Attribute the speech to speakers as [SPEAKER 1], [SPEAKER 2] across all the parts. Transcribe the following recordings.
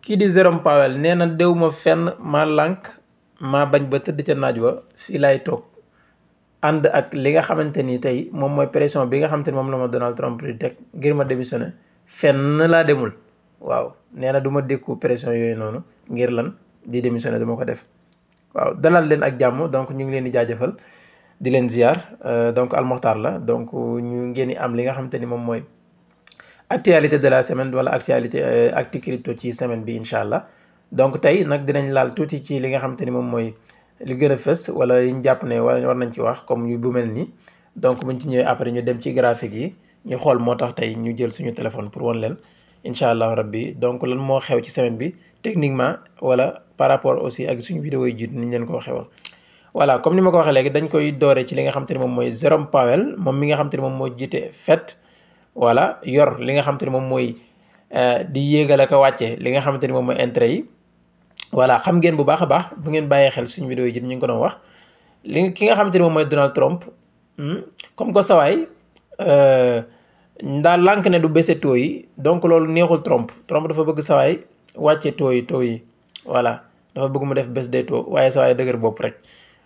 [SPEAKER 1] kii di Jérôme Powell nee na déw ma fenn maa lànk maa bañ ba tëdd ca naaj wa fii laay toog ànd ak li nga xamante ni tey moom mooy pression bi nga xamante ni moom la ma Donald Trump di teg ngir ma démissionné fenn laa demul. waaw nee na du ma dékku pression yooyu noonu ngir lan di démissionné du ma ko def. waaw dalal leen ak jàmm donc ñu ngi leen di jaajëfal di leen ziar donc Almokhtar la donc ñu ngeen di am li nga xamante ni moom mooy actualité de la semaine wala actualité actu crypto ci semaine bi incha allah. donc tey nag dinañ laal tuuti ci li nga xamante ni moom mooy li gën a fës wala yi ñu jàpp ne war nañ ci wax comme yu bu mel nii donc buñ ci ñëwee après ñu dem ci graphique yi ñu xool moo tax tey ñu jël suñu téléphone pour won leen incha allah rabbi donc lan moo xew ci semaine bi techniquement wala par rapport aussi ak suñu vidéo yi jiitu ni ñu leen ko waxee woon. voilà comme ni ma ko waxee léegi dañ koy doore ci li nga xamante ni moom mooy Jérôme Powell moom mi nga xamante ni moom moo jiite FED. voilà yor li nga xamante ni moom mooy di yéegal ak a wàcce li nga xamante ni moom mooy intérêt yi. voilà xam ngeen bu baax a baax bu ngeen bàyyee xel suñu vidéo yi ñu ngi ko doon wax ki nga xamante ni moom mooy Donald Trump comme que sawaay ndaa lànk ne du baisse taux yi donc loolu neexul Trump dafa bëgg sawaay wàcce taux yi voilà dafa bëgg mu def baisse des taux waaye sawaay dëgër bopp rek.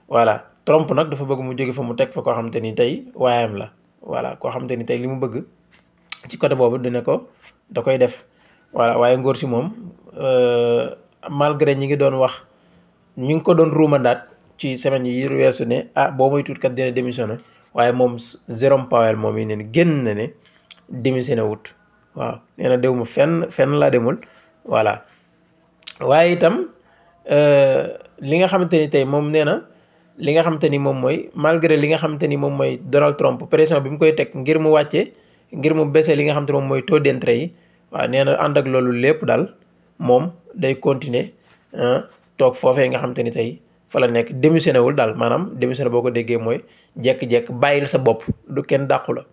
[SPEAKER 1] voilà Trump nag dafa bëgg mu jóge fa mu teg fa koo xamante ni tey waayam la voilà koo xamante ni tey li mu bëgg ci côté boobu dina ko da koy def. voilà waaye ngóor si moom malgré ñi ngi doon wax ñu ngi ko doon ruumandaat ci semaine yi weesu ne boo moy tuut kat dina démissionné waaye moom Jérôme Powell moom yi neen génn na ne démissionné wut. waaw nee na déw ma fenn laa demul. voilà waaye itam li nga xamante ni tey moom nee na li nga xamante ni moom mooy malgré li nga xamante ni moom mooy Donald Trump pression bi mu koy teg ngir mu wàcce ngir mu baissé li nga xamante moom mooy taux d'intérêt yi. waaw nee na ànd ak loolu lépp daal moom day continuer toog foofee nga xamante ni tey fa la nekk démissionné wul daal maanaam démissionné boo ko déggee mooy jekk-jekk bàyyil sa bopp du kenn dàqu la.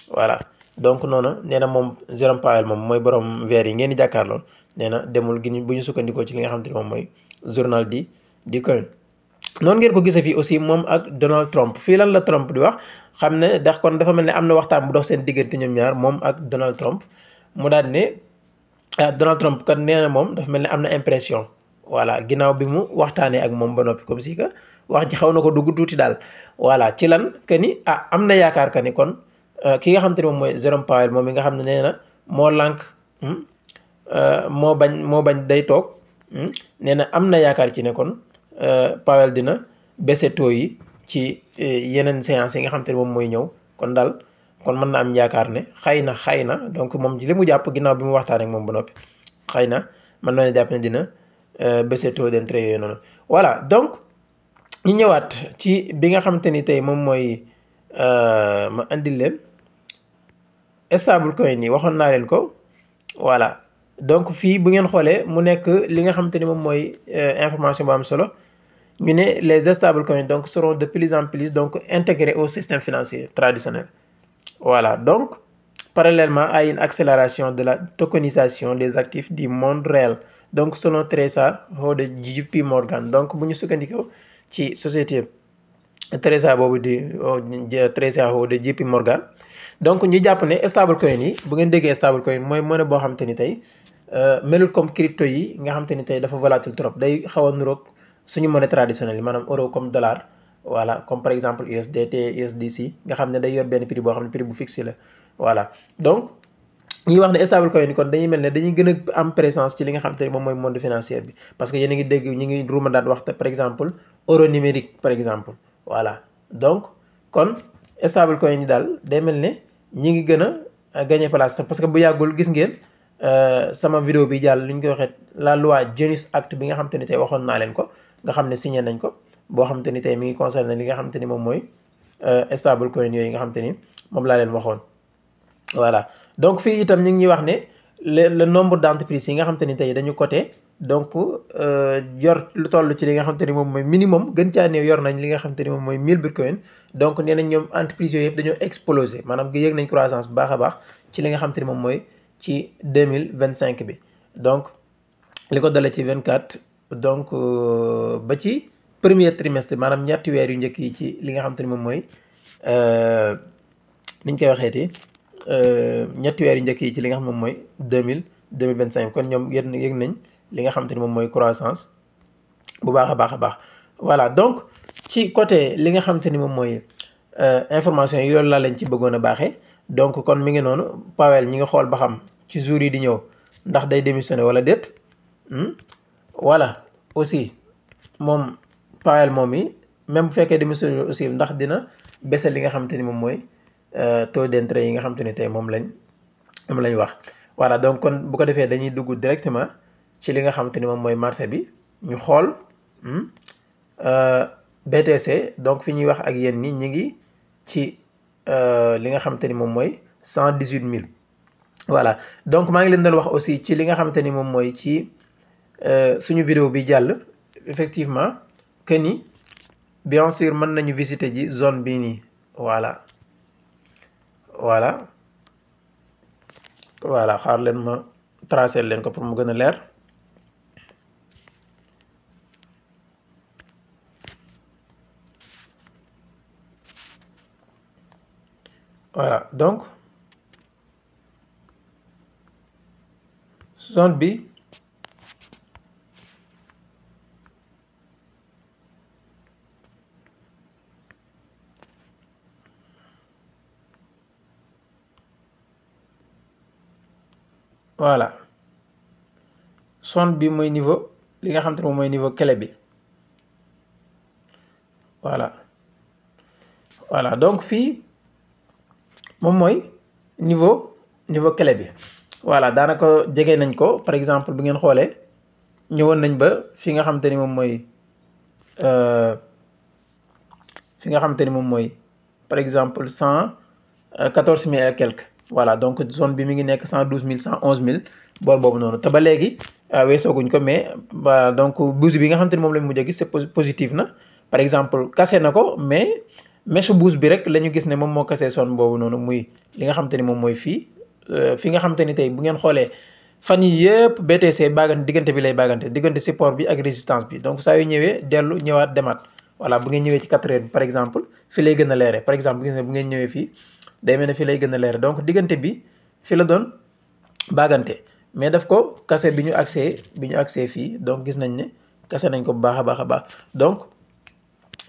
[SPEAKER 1] voilà donc noonu nee na moom Jérôme Powell moom mooy borom verre yi ngeen di jàkkaarloon nee na demul gi bu ñu sukkandikoo ci li nga xamante ni moom mooy journal di Coin. noonu ngeen ko gisee fii aussi moom ak Donald Trump fii lan la Trump di wax xam ne ndax kon dafa mel ne am na waxtaan bu dox seen diggante ñoom ñaar moom ak Donald Trump. mu daal ne Donald Trump kat nee na moom dafa mel ne am na impression voilà ginnaaw bi mu waxtaanee ak moom ba noppi comme si que wax ji xaw na ko dugg tuuti daal. voilà ci lan que ni am na yaakaar que ni kon ki nga xam te ne moom mooy Jérôme Powell moom mi nga xam ne nee na moo lànk moo bañ day toog nee na am na yaakaar ci ne kon Powell dina baisse taux yi ci yeneen séance yi nga xam te ne moom mooy ñëw kon daal. kon mën na am yaakaar ne xëy na donc moom ci li mu jàpp ginnaaw bi mu waxtaan ak moom ba noppi xëy na mën nañu jàpp ne dina baisser taux d'intérêt yooyu noonu. voilà donc ñu ñëwaat ci bi nga xamante ni tey moom mooy ma andil leen stable coin yi waxoon naa leen ko. voilà donc fii bu ngeen xoolee mu nekk li nga xamante ni moom mooy information bu am solo ñu ne les stable coins donc seront de plus en plus donc intégrés au système financier traditionnel. voilà donc parallèlement à une accélération de la tokenisation des actifs du monde réel donc selon Teresa Ho de JP Morgan donc bu ñu sukkandikoo ci société Teresa boobu di Teresa Ho de JP Morgan. donc ñu jàpp ne stable coin yi bu ngeen déggee stable coin mooy monnaie boo xam te ni tey melul comme crypto yi nga xam te ni tey dafa volatile trop day xaw a nuroog suñu monnaie traditionnelle yi maanaam euro comme dollar. voilà comme par exemple USDT USDC nga xam ne day yor benn prix boo xam ne prix bu fixé la. voilà donc ñuy wax ne stable coin kon dañuy mel ne dañuy gën a am présence ci li nga xam te ne moom mooy monde financier bi parce que yéen a ngi dégg ñu ngi ruuma daan wax par exemple euro numérique par exemple. voilà donc kon stable coin yi daal day mel ne ñi ngi gën a gagner place parce que bu yàggul gis ngeen sama vidéo bi jàll li ñu koy waxee la loi Genius Act bi nga xam te ni tey waxoon naa leen ko nga xam ne signé nañ ko. boo xamante ni tey mi ngi concerné li nga xamante ni moom mooy stable coin yooyu nga xamante ni moom laa leen waxoon. voilà donc fii itam ñu ngi ñuy wax ne le nombre d'entreprises yi nga xamante ni tey dañu coté donc yor lu toll ci li nga xamante ni moom mooy minimum gën caa néew yor nañ li nga xamante ni moom mooy 1000 bitcoin donc nee nañ ñoom entreprises yooyu yëpp dañoo explosé maanaam yëg nañ croissance bu baax a baax ci li nga xamante ni moom mooy ci 2025 bi donc li ko dalee ci 24 donc ba ci. premier trimestre maanaam ñetti weer yu njëkk yi ci li nga xamante ni moom mooy niñ koy waxeeti ñetti weer yu njëkk yi ci li nga xam moom mooy 2025 kon ñoom yëg nañ li nga xamante ni moom mooy croissance bu baax a baax a baax. voilà donc ci côté li nga xamante ni moom mooy information yi loolu laa leen ci bëggoon a baaxee. donc kon mi ngi noonu Powell ñi nga xool ba xam ci jours yi di ñëw ndax day démissionné wala déet. voilà aussi moom Powell moom yi même bu fekkee démissionné aussi ndax dina baissé li nga xamante ni moom mooy taux d'intérêt yi nga xamante ni tey moom lañ wax. voilà donc kon bu ko defee dañuy dugg directement ci li nga xamante ni moom mooy marché bi ñu xool BTC donc fi ñuy wax ak yéen ni ñi ngi ci li nga xamante ni moom mooy 118 000. voilà donc maa ngi leen doon wax aussi ci li nga xamante ni moom mooy ci suñu vidéo bi jàll effectivement que ni bien sûr mën nañu visiter ji zone bii nii. voilà xaar leen ma tracer leen ko pour mu gën a leer. voilà donc zone bi voilà zone bi mooy niveau li nga xam te ne moom mooy niveau clé bi. voilà donc fii moom mooy niveau clé bi. voilà daanaka jege nañ ko par exemple bu ngeen xoolee ñëwoon nañ ba fi nga xamante ni moom mooy par exemple 114 000 et quelques. voilà donc zone bi mi ngi nekk 112 000 111 000 boor boobu noonu te ba léegi weesooguñ ko mais donc bougie bi nga xamante ni moom lañ mujj a gis c'est positif na. par exemple kase na ko mais mèche bougie bi rek la ñu gis ne moom moo kase zone boobu noonu muy li nga xamante ni moom mooy fii. fi nga xamante ni tey bu ngeen xoolee fan yi yëpp BTC baagante diggante bi lay baagante diggante support bi ak résistance bi donc saa yu ñëwee dellu ñëwaat demaat. voilà bu ngeen ñëwee ci 4 heures bi par exemple fi lay gën a leere par exemple bu ngeen ñëwee fii day mel ne fii lay gën a leere donc diggante bi fi la doon baagante mais daf ko kase bi ñu accès fii donc gis nañ ne kase nañ ko bu baax a baax donc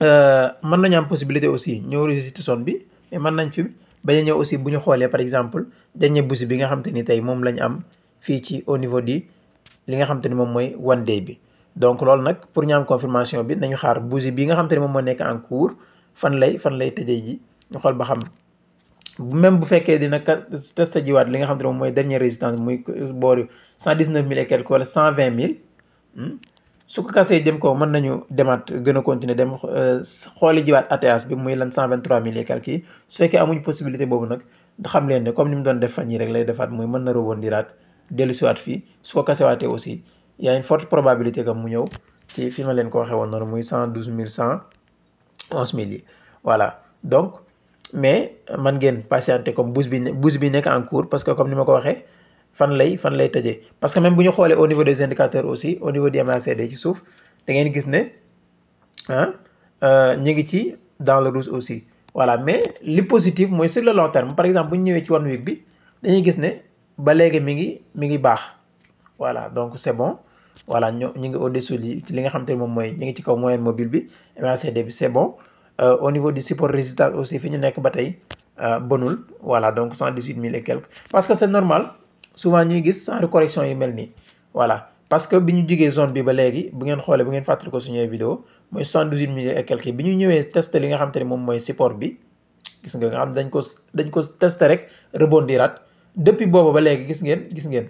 [SPEAKER 1] mën nañu am possibilité aussi ñëw résister zone bi mais mën nañ fi bañ a ñëw aussi bu ñu xoolee par exemple dernier bougie bi nga xamante ni tey moom lañ am fii ci au niveau di li nga xamante ni moom mooy one day bi. donc loolu nag pour ñu am confirmation bi nañu xaar bougie bi nga xamante ni moom moo nekk en cours fan lay tëjee ji ñu xool ba xam même bu fekkee dina testa jiwaat li nga xamante ni moom mooy dernière résistance muy boori 119 000 et quelques wala 120 000 su ko kasee jëm ko mën nañu demaat gën a continuer dem xooli jiwaat ATH bi muy lan 123 000 et quelques yi su fekkee amuñ possibilité boobu nag xam leen ne comme ni mu doon def fan yi rek lay defaat muy mën na rebondiraat dellu siwaat fii su ko kasewaatee aussi y a une forte probabilité que mu ñëw ci fi ma leen ko waxee woon noonu muy 112 000 111 000 yi. voilà donc mais man ngeen patienter comme bougie bi nekk en cours parce que comme ni ma ko waxee fan lay tëjee parce que même bu ñu xoolee au niveau des indicateurs aussi au niveau du MACD ci suuf da ngeen gis ne ñu ngi ci dans le rouge aussi. voilà mais li positif mooy sur le long terme par exemple bu ñu ñëwee ci one week bi dañuy gis ne ba léegi mi ngi baax. voilà donc c'est bon voilà ñu ngi au-dessus ci li nga xam te ne moom mooy ñu ngi ci kaw moyenne mobile bi MACD bi c'est bon au niveau du support résistance aussi fi ñu nekk ba tey bonul. voilà donc 118 000 et quelques parce que c'est normal souvent ñuy gis genre correction yu mel nii. voilà parce que bi ñu jugee zone bi ba léegi bu ngeen xoolee bu ngeen fàttali ko suñuy vidéo mooy 78 000 et quelques bi ñu ñëwee tester li nga xam te ne moom mooy support bi gis nga xam dañ ko tester rek rebondiraat depuis boobu ba léegi gis ngeen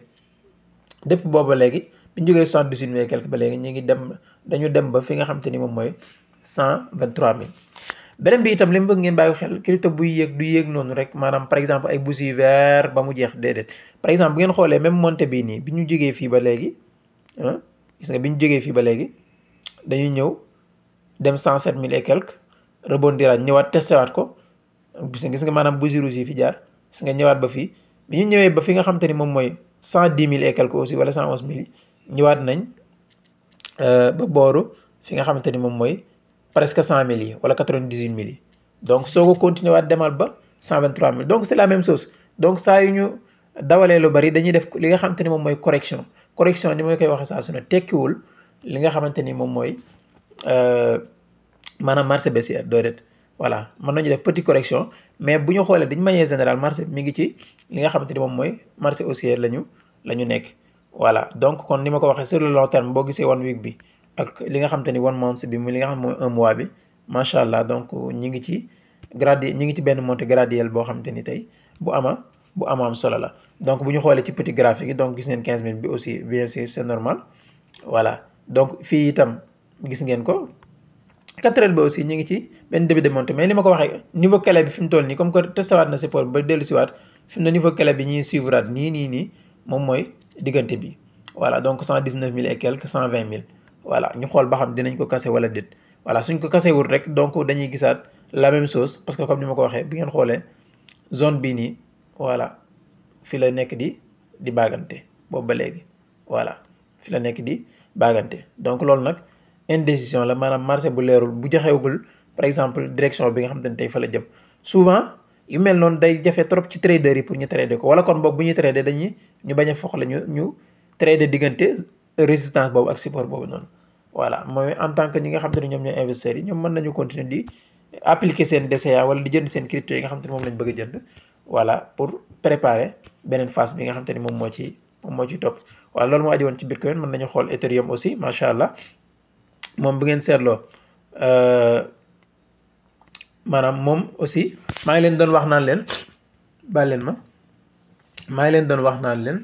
[SPEAKER 1] depuis boobu ba léegi bi ñu jógee 78 000 et quelques ba léegi dañu dem ba fi nga xam te ni moom mooy 123 000. beneen bi itam li mu bëgg ngeen bàyyi xel crypto buy yéeg du yéeg noonu rek maanaam par exemple ay bougie vert ba mu jeex déedéet par exemple bu ngeen xoolee même montée bii nii bi ñu jógee fii ba léegi gis nga bi ñu jógee fii ba léegi dañuy ñëw dem 107 000 et quelques rebondiraat ñëwaat testé waat ko gis nga maanaam bougie rouge yi fi jaar gis nga ñëwaat ba fii bi ñu ñëwee ba fi nga xam te ni moom mooy 110 000 et quelques aussi wala 111 000 ñëwaat nañ ba booru fi nga xamante ni moom mooy presque 100 000 yi wala 98 000 yi donc soo ko continuer waat demal ba 123 000 donc c'est la même chose donc saa yu ñu dawalee lu bari dañuy def li nga xamante ni moom mooy correction correction ni ma koy waxee saa su ne tekkiwul li nga xamante ni moom mooy maanaam marché baissière déedéet. voilà mën nañu def petite correction mais bu ñu xoolee d'une manière générale marché bi mi ngi ci li nga xamante ni moom mooy marché haussier la ñu nekk. voilà donc kon ni ma ko waxee sur le long terme boo gisee 1 week bi ak li nga xamante ni 1 month bi mu li nga xam mooy 1 mois bi macha allah donc ñi ngi ci ñi ngi ci benn montée graduelle boo xamante ni tey bu am solo la. donc bu ñu xoolee ci petit graphique yi donc gis ngeen 15 minutes bi aussi bien sûr c'est normal. voilà donc fii itam gis ngeen ko 4 heures bi aussi ñu ngi ci benn début de montée mais li ma ko waxee niveau clé bi fi mu toll nii comme que testawaat na support ba dellu siwaat fi mu ne niveau clé bi ñuy suivraat nii moom mooy diggante bi. voilà donc 119 000 et quelques 120 000 voilà ñu xool ba xam dinañ ko kase wala déet. voilà suñ ko kase wul rek donc dañuy gisaat la même chose parce que comme ni ma ko waxee bi ngeen xoolee zone bii nii voilà fi la nekk di baagante boobu ba léegi voilà fi la nekk di baagante donc loolu nag indécision la maanaam marché bu leerul bu joxewugul par exemple direction bi nga xamante ne tey fa la jëm souvent yu mel noonu day jafe trop ci traders yi pour ñu trader ko wala kon boog bu ñuy trader dañuy ñu bañ a foog la ñu trader diggante résistance boobu ak support boobu noonu. voilà mooy en tant que ñi nga xam te ne ñoom ñooy investisseurs yi ñoom mën nañu continuer di appliquer seen DCA wala di jënd seen crypto yi nga xam te ne moom lañ bëgg a jënd voilà pour préparer beneen phase bi nga xam te ne moom moo ci topp. voilà loolu moo aju woon ci Bitcoin. Mën nañu xool Ethereum aussi macha allah moom bu ngeen seetloo maanaam moom aussi maa ngi leen doon wax naan leen baal leen maa ngi leen doon wax naan leen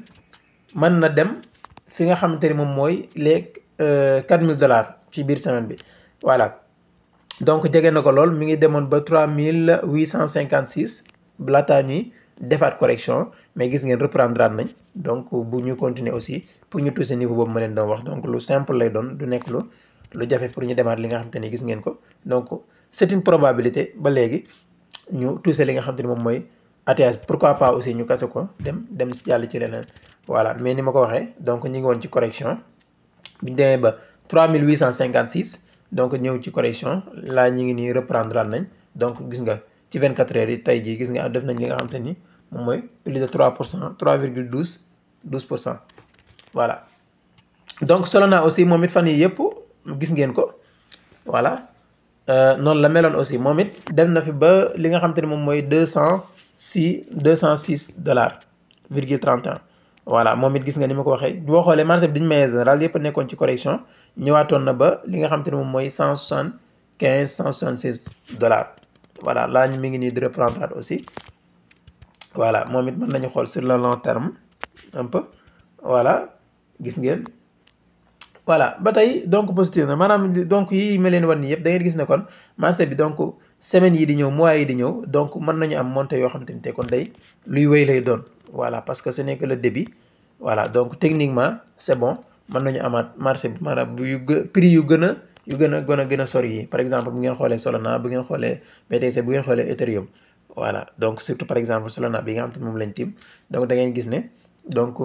[SPEAKER 1] mën na dem fi nga xamante ni moom mooy les $4000 ci biir semaine bi. voilà donc jege na ko lool mi ngi demoon ba 3856 laataa ñuy defaat correction mais gis ngeen reprendre nañ donc bu ñu continuer aussi pour ñu toucher niveau boobu ma leen doon wax donc lu simple lay doon du nekk lu jafe pour ñu demaat li nga xamante ni gis ngeen ko donc c'est une probabilité ba léegi ñu toucher li nga xamante ni moom mooy ATH pourquoi pas aussi ñu kase ko dem jàll ci leneen. voilà mais ni ma ko waxee donc ñi ngi woon ci correction bi ñu demee ba 3856 donc ñëw ci correction laa ñi ngi nii reprendre nañ donc gis nga ci 24 heures yi tey jii gis nga def nañ li nga xamante ni moom mooy plus de 3% 3,12%. voilà donc Solana aussi moom it fan yi yëpp gis ngeen ko voilà noonu la meloon aussi moom it dem na fi ba li nga xamante ni moom mooy $206,31. voilà moom it gis nga ni ma ko waxee boo xoolee marché bi d'une manière générale yëpp nekkoon ci correction ñëwaatoon na ba li nga xamante ni moom mooy $176. voilà laa mi ngi nii di reprendre aussi. voilà moom it mën nañu xool sur le long terme un peu voilà gis ngeen. voilà ba tey donc positif na maanaam donc yi ma leen wan nii yëpp da ngeen gis ne kon marché bi donc semaines yi di ñëw mois yi di ñëw donc mën nañu am montée yoo xamante ni te kon day luy wéy lay doon. voilà parce que ce n'est que le début. voilà donc techniquement c'est bon mën nañu amaat marché bi maanaam prix yu gën a sori yi par exemple bu ngeen xoolee Solana bu ngeen xoolee BTC bu ngeen xoolee Ethereum. voilà donc surtout par exemple Solana bi nga xam te moom lañ tim donc da ngeen gis ne donc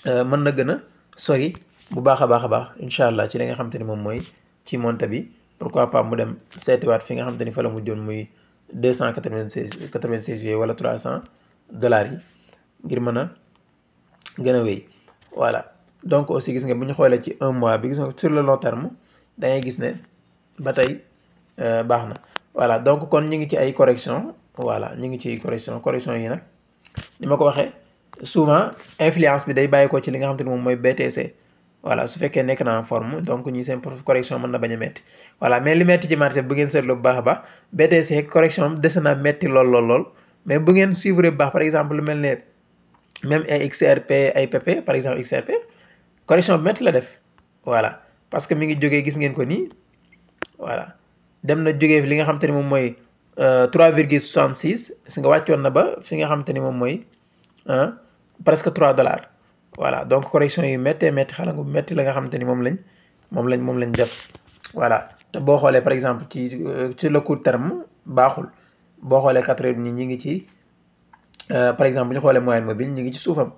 [SPEAKER 1] mën na gën a sori bu baax a baax incha allah ci li nga xam te ni moom mooy ci monte bi pourquoi pas mu dem seetiwaat fi nga xam te ni fa la mujjoon muy 296 wala $300 yi ngir mën a gën a wéy. voilà donc aussi gis nga bu ñu xoolee ci 1 mois bi gis nga sur le long terme da ngay gis ne ba tey baax na. voilà donc kon ñu ngi ci ay correction voilà ñu ngi ci correction yi nag ni ma ko waxee souvent influence bi day bàyyi ko ci li nga xam te ne moom mooy BTC. voilà su fekkee nekk na en forme donc ñi seen correction mën na bañ a metti. voilà mais li metti ci marché bu ngeen seetlu bu baax a baax BTC correction dese na metti lool mais bu ngeen suivre bu baax par exemple lu mel ne même ay XRP ay PP par exemple XRP correction bi metti la def. voilà parce que mi ngi jógee gis ngeen ko nii voilà dem na jógee li nga xam te ne moom mooy 3,66 si nga wàccoon na ba fi nga xam te ni moom mooy presque $3. voilà donc correction yu méttee métti xalangu métti la nga xamante ni moom lañ def. voilà te boo xoolee par exemple ci le court terme baaxul boo xoolee 4 heures ni ñi ngi ci par exemple bu ñu xoolee moyenne mobile ñi ngi ci suufam.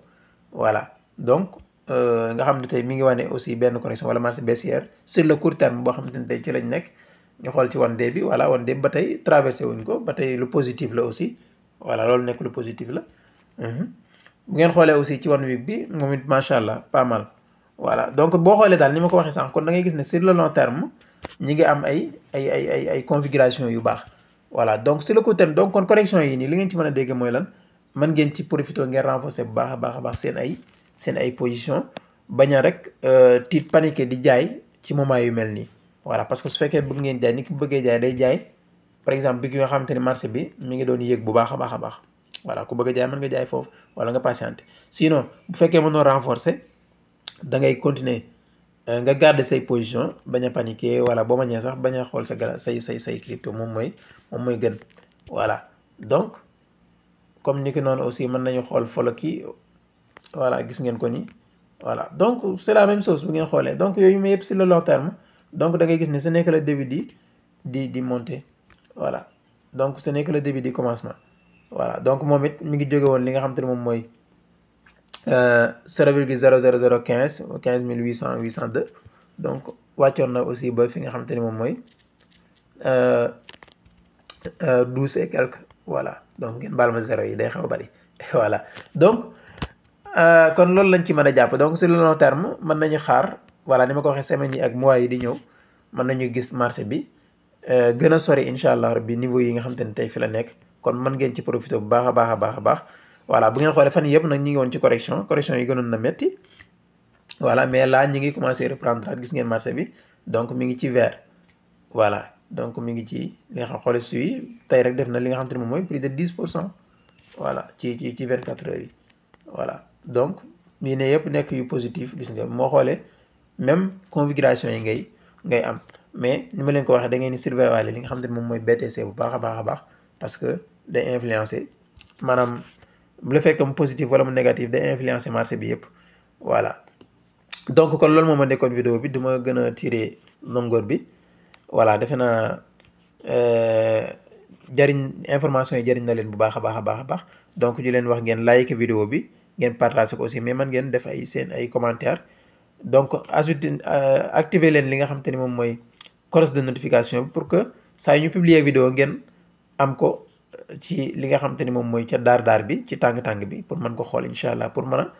[SPEAKER 1] voilà donc nga xam ne tey mi ngi wane aussi benn correction wala marché baissière sur le court terme boo xamante ni tey ci lañ nekk ñu xool ci one day bi voilà one day bi ba tey traversé wuñ ko ba tey lu positif la aussi. voilà loolu nekk lu positif la. bu ngeen xoolee aussi ci one week bi moom it macha allah pas mal voilà donc boo xoolee daal ni ma ko waxee sànq kon da ngay gis ne sur le long terme ñi ngi am ay configuration yu baax voilà donc sur le court terme donc kon correction yi nii li ngeen ci mën a dégg mooy lan mën ngeen ci profité ngeen renforcer bu baax a baax seen ay position bañ a rek tiit paniqué di jaay ci moment yu mel nii voilà parce que su fekkee bëgg ngeen jaay ni ki bëggee jaay day jaay par exemple bi nga xamante ni marché bi mi ngi doon yéeg bu baax a baax voilà ku bëgg a jaay mën nga jaay foofu wala nga patienter sinon bu fekkee mënoo renforcer da ngay continuer nga garder say position bañ a paniquer wala boo mañee sax bañ a xool say crypto moom mooy gën voilà donc comme ni ki noonu aussi mën nañu xool follow kii voilà gis ngeen ko ni voilà donc c'est la même chose bu ngeen xoolee donc yooyu ma yëpp sur le long terme donc da ngay gis ne ce n'est que le début di monter voilà donc ce n'est que le début du commencement voilà donc moom it mi ngi jóge woon li nga xam te ne moom mooy 0,00015 15802 donc wàccoon na aussi ba fi nga xam te ne moom mooy 12 et quelques voilà donc ngeen baal ma zéro yi day xaw a bari voilà donc kon loolu lañ ci mën a jàpp donc sur le long terme mën nañu xaar voilà ni ma ko waxee semaines yi ak mois yi di ñëw mën nañu gis marché bi gën a sori incha allah rabbi niveau yi nga xam te ne tey fi la nekk kon mën ngeen ci profité bu baax a baax voilà bu ngeen xoolee fan yëpp nag ñi ngi woon ci correction yi gënoon na métti voilà mais là ñi ngi commencé reprendre gis ngeen marché bi donc mi ngi ci vert voilà donc mi ngi ci li nga xam xoole suy tey rek def na li nga xam te ne moom mooy plus de 10% voilà ci 24 heures yi voilà donc mii ne yëpp nekk yu positif gis nga moo xoolee même configuration yi ngay am mais ni ma leen ko waxee da ngeen di surveiller waale li nga xam te ne moom mooy BTC bu baax a baax parce que day influencer maanaam bu la fekk mu positif wala mu négatif day influencer marché bi yëpp voilà donc kon loolu moom ma nekkoon vidéo bi du ma gën a tirer longueur bi voilà defe naa information yi jariñ na leen bu baax a baax donc ñu leen wax ngeen like vidéo bi ngeen partager ko aussi mais man ngeen def ay commentaires donc activer leen li nga xam te ni moom mooy cloche de notification bi pour que saa yu ñu publier vidéo ngeen am ko ci li nga xam te ni moom mooy ca daar bi ci tàng-tàng bi pour mën ko xool incha allah pour mën a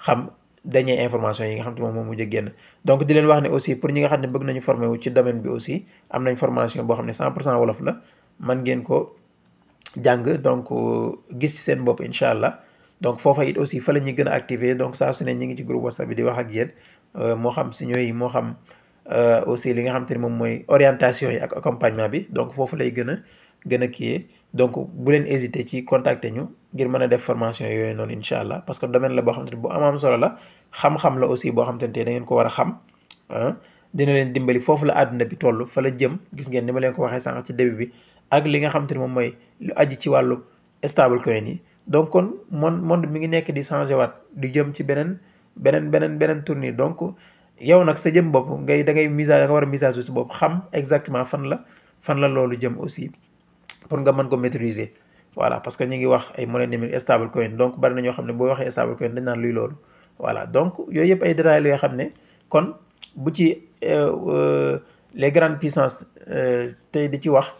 [SPEAKER 1] xam dernière information yi nga xam te moom mujj a génn donc di leen wax ne aussi pour ñi nga xam ne bëgg nañu former wu ci domaine bi aussi am nañ formation boo xam ne 100% wolof la man ngeen ko jàng donc gis ci seen bopp incha allah donc foofa it aussi fa la ñuy gën a activer donc saa su ne ñi ngi ci groupe WhatsApp bi di wax ak yéen moo xam signaux yi moo xam aussi li nga xam te ne moom mooy orientation yi ak accompagnement bi donc foofu lay gën a kii donc bu leen hésiter ci contacter ñu ngir mën a def formation yooyu noonu incha allah parce que domaine la boo xam te ne bu am solo la xam-xam la aussi boo xam te ne da ngeen ko war a xam dina leen dimbali foofu la àdduna bi toll fa la jëm gis ngeen ni ma leen ko waxee sànq ci début bi ak li nga xam te ne moom mooy lu aji ci wàllu stable coin yi donc kon monde mi ngi nekk di changé waat di jëm ci beneen tournure donc yow nag sa jëm bopp da nga war a mise à jour si bopp xam exactement fan la loolu jëm aussi pour nga mën ko maîtriser voilà parce que ñu ngi wax ay monnaie numérique stable coin donc bari na ñoo xam ne boo waxee stable coin dañ naan luy loolu voilà donc yooyu yëpp ay détails la yoo xam ne kon bu ci les grandes puissances tey di ci wax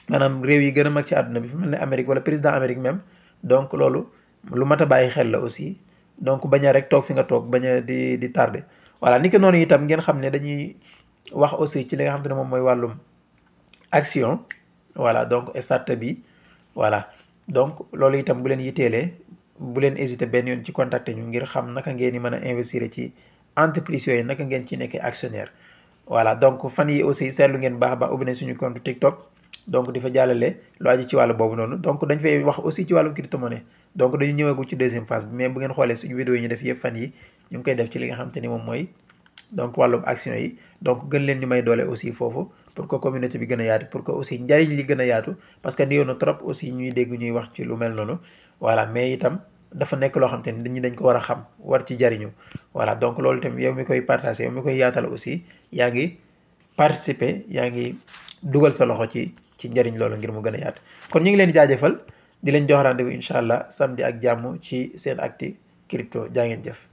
[SPEAKER 1] maanaam réew yi gën a mag ci àdduna bi fu mel ne Amérique wala président Amérique même donc loolu lu mat a bàyyi xel la aussi donc bañ a rek toog fi nga toog bañ a di tardé voilà ni ko noonu itam ngeen xam ne dañuy wax aussi ci li nga xam te ne moom mooy wàllum action voilà donc startup bi voilà donc loolu itam bu leen yitteelee bu leen hésiter benn yoon ci contacter ñu ngir xam naka ngeen di mën a investir ci entreprise yooyu naka ngeen ci nekkee actionnaire voilà donc fan yi aussi seetlu ngeen baax ubbi nañ suñu compte TikTok donc di fa jàllale lu aju ci wàllu boobu noonu donc dañ fay wax aussi ci wàllum crypto-monnaie donc dañu ñëwagu ci deuxième phase bi mais bu ngeen xoolee suñu vidéo yi ñu def yëpp fan yi ñu ngi koy def ci li nga xam te ni moom mooy donc wàllum action yi donc gën leen ñu may doole aussi foofu pour que communauté bi gën a yaatu pour que aussi njariñ li gën a yaatu parce que néew na trop aussi ñuy dégg ñuy wax ci lu mel noonu voilà mais itam dafa nekk loo xam te ni dañ ko war a xam war ci jariñu voilà donc loolu itam yow mi koy partager yow mi koy yaatal aussi yaa ngi participer yaa ngi dugal sa loxo ci njariñ loolu ngir mu gën a yaatu kon ñu ngi leen di jaajëfal di leen jox rendez-vous incha allah samedi ak jàmm ci seen acti crypto jaa ngeen jëf